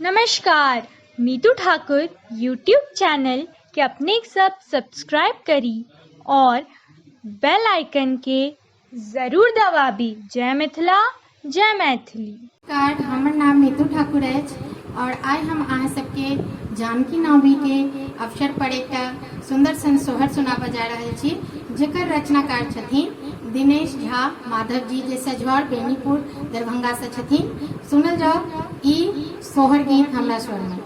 नमस्कार, Meetu Thakur YouTube channel के अपने सब सब्सक्राइब करी और बेल आइकन के जरूर दबाबी। जय मिथिला, जय मैथिली। नमस्कार, हमर नाम मीतू ठाकुर अछि और आइ हम अहाँ सबके जानकी नवमी के अवसर पर एकटा सुंदर सन सोहर सुनाबऽ जा रहल छी, जेकर रचनाकार छथिन दिनेश झा माधव जी, जे सझवार बेनीपुर दरभंगा से छथिन। सुनल जाओ ई सोहर गीत हमरा स्वर में।